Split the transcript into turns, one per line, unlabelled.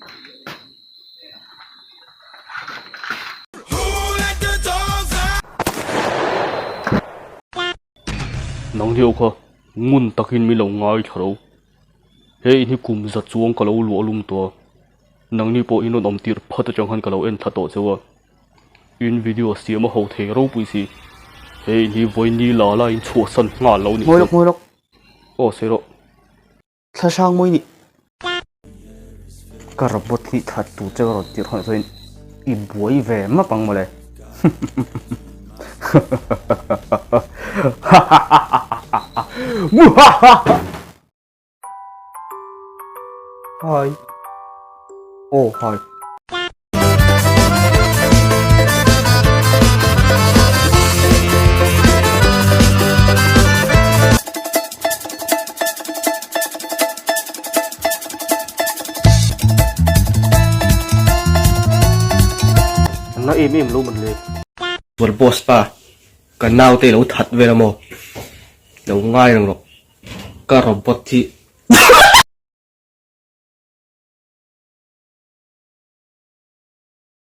Nang hi kha ngun takin min lo ngai thla lo. He in hi kum za chuang ka lo luah lum tawh a, nangni pawh in rawn awm tirh phat atang khan ka lo en thla tawh cheu a. In video siam a ho thei ropui si. He in hi vawi ni la la in chhuahsan nghal lo nih
Ngawi lawk ngawi lawk.
Aw sawi rawh.
Thla hrang mawi nih. Ka robot hi that tur che ka rawn tirh hawn chuan i buai ve map ang mawle. Hi. Oh hi.
Na em em lo man le.
Sual boss pa, ka naute lo that vel a maw? Lo ngai reng rawh, ka robot hi.